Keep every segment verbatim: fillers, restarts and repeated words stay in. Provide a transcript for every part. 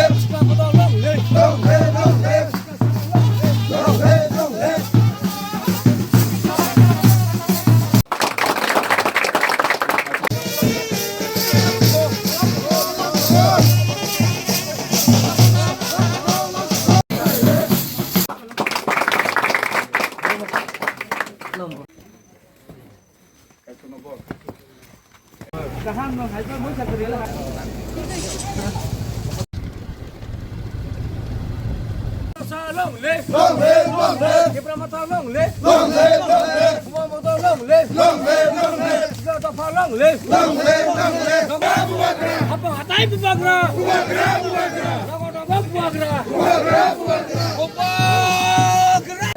live! Long live, long live! Long live, long live! Long live, long live! Long live! Long live! Tipra Motha long live! Long live! Long live! Buma Motha long live! Long live! Long live! Tipra Motha long live! Long live! Long live! Apa hatai bubagra? Bubagra! Bubagra! Nogo nogo bubagra! Bubagra! Bubagra! Bubagra!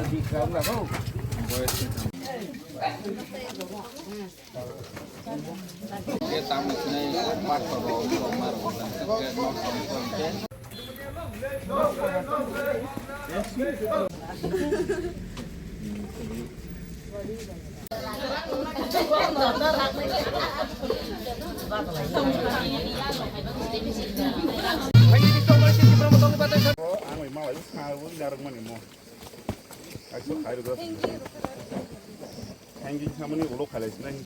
Ang may mawai sa narang man mo. Ay, so, ay, lugar. Hanging hamani ulo khalai sinai.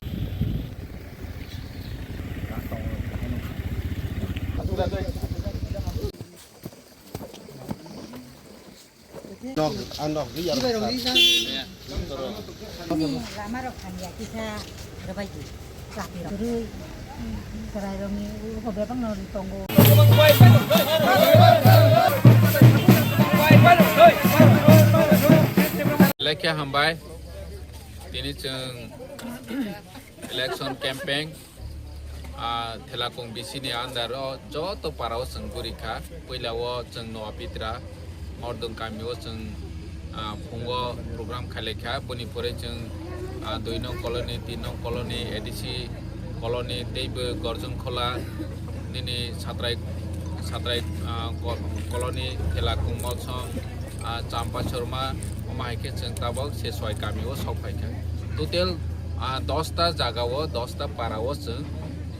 Nok, ang nok, di yaro. Lama rok hamya kisa, rabai di. Chwrai rokni ulo bebak no tongo. Lekha hambai, tini chwng election campaign, ah, Thelakung B C ni under o joto para o chwng guri kha. Puila o chwng Noa Pitra, Mordong kami o chwng, ah, phungo program khailai kha. Boni pore chwng, ah, dui nong colony, tin nong colony, A D C colony, teibo Gorjong Khola, nini Satrai, Satrai, ah, ko-, colony, Thelakung Mosong, ah, Champa Chorma, omo hai khe chwng tabok se soi kami o sok phai kha. Total, ah, dos ta jaga o, dos ta para o chwng,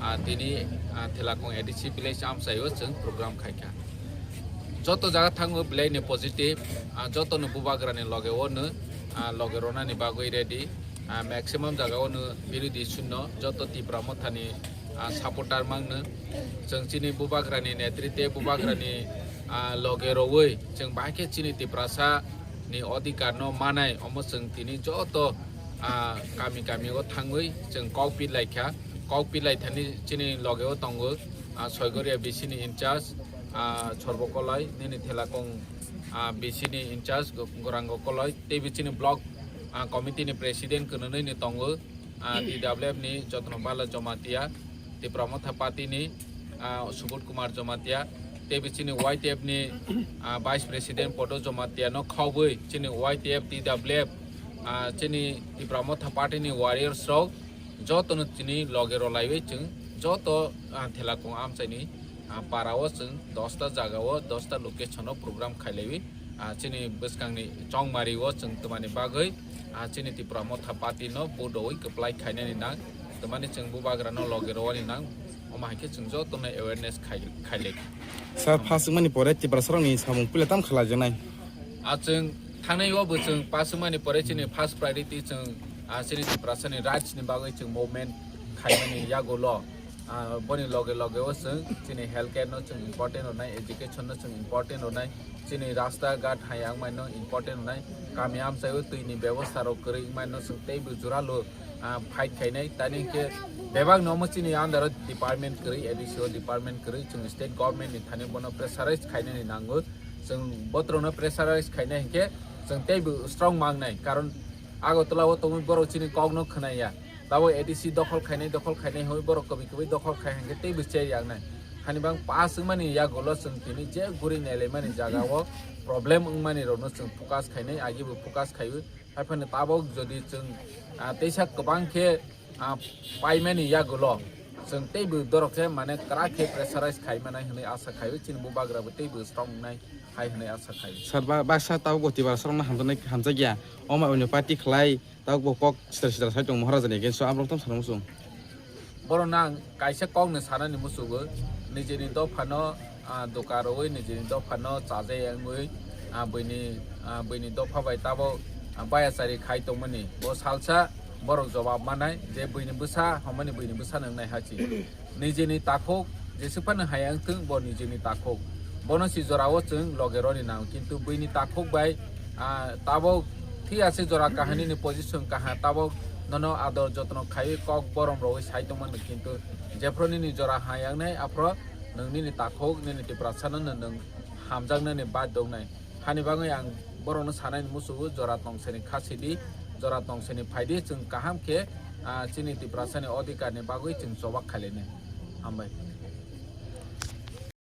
ah, tini, ah, Thelakung A D C village amchai o chwng program khai kha. Joto jaga thango belai ni positive, ah, joto no bubagra ni loge o no, ah, loge rona ni bagwi ready, ah, maximum jaga o no birodi sunno, joto Tipra Motha ni, ah, supporter mang no. Chwng chini bubagra ni netrite, bubagra ni, ah, loge rowoi chwng bahai khe chini Tiprasa ni odhikar no manai, omo chwng tini joto, ah, kami kami o thangwi chwng kok pilai kha, kok pilai thani chini loge o tongo, ah, Soigoria B C ni in charge, ah, Sorbo Koloi, nini Thelakung, ah, B C ni in charge Go-, Gorango Koloi, tei bichini block, ah, committee ni president kwnwi ni tongo, ah, T W F ni Jotno Bala Jamatia, Tipra Motha Party ni, ah, Subodh Kumar Jamatia, tei bichini Y T F ni, ah, vice president Podo Jamatia no khobwi chini Y T F, T W F, ah, chini Tipra Motha Party ni warriors rok joto no chini loge rwlaiwi chwng joto, ah, Thelakung amchai ni, ah, para o chwng dos ta jaga o, dos ta location o program khailaiwi, ah, chini bwskang ni chongmari o chwng twmani bagwi, ah, chini Tipra Motha Party no vote rwui kwplai khainani nang, twmani chwng bubagra no loge rwani nang, omo hai khe chwng joto no awareness khai-, khailai kha. Sir, pass wngmani pore Tiprasa rok ni samung puila tam khalaijaknai? Ah, chwng thangnai o bo chwng pass wngmani pore chini first priority chwng, ah, chini Tiprasa ni rights ni bagwi chwng movement khaimani yagulo. Ah, boni loge loge o chwng chini health care no chwng important rwnai, education no chwng important rwnai, chini rasta ghat hai wngmani no important rwnai, kami amchai o twi ni bebosta rok kwrwi wngmani no chwng teibo jora lo, ah, fight khainai. Tani hinkhe bebak no omo chini under o department kwrwi, A D C o department kwrwi, chwng state government ni thani bono pressurize khainani nango. Chwng botrok no pressurize khainai hinkhe chwng teibo strong mangnai, karon Agartala o tongwi borok chini kok no khwnaya. Tabo A D C dokhol khainai, dokhol khainai hwnwi borok kwbwi kwbwi dokhol khai hinkhe teibo cher yaknai. Hani bang pass wngmani yagulo chwng tini je guri nailaimani jaga o problem wngmani rokno chwng focus khainai, agibo focus khaiwi. Haiphano tabok jodi chwng, ah, teisa kwbang khe, ah, paimani yagulo Chwng teibo dorok khe mane kwrak khe pressurize khai manai hwnwi asa khaio, chini bubagra bo teibo strong wngnai hai hwnwi asa khaio. Sir, ba-, baksa tabuk bo Tiprasa rokno hamjaknai, hamjakya. Omo oino party khlai, tabuk bo kok sitra sitra sai tongo Maharajani against o, aborok tamo sana muchung. Borokno ang kaisa kokno sanani muchungo, nijini dophano, ah, doka rwui, nijini dophano chajai wngwi, ah, buini, ah, buini dopha bai tabuk, ah, bayachari khai tongmani. Bo salsa borok jobab manai je buini bwsa, homani buini bwsa nwngnai hachi. Nijini takhuk, jesuk phano hai wngthung, bo nijini takhuk. Bono si jorao chwng loge roni nang, kintu buini takhuk bai, ah, tabuk thik ase jora kahani ni position kaha, tabuk nono ador jotno khaiwi kok borom rogwi sai tongmani, kintu jephru nini jora hai wngnai, aphru nwng nini takhuk, nini Tiprasano nwng hamjaknani badhyo wngnai. Hani bagwi ang borokno sanani muchungo, jora tongsani kha sidi, jora tongsani phaidi, chwng kaham khe, ah, chini Tiprasani odhikarni bagwi chwng chobak khailainai. Hambai.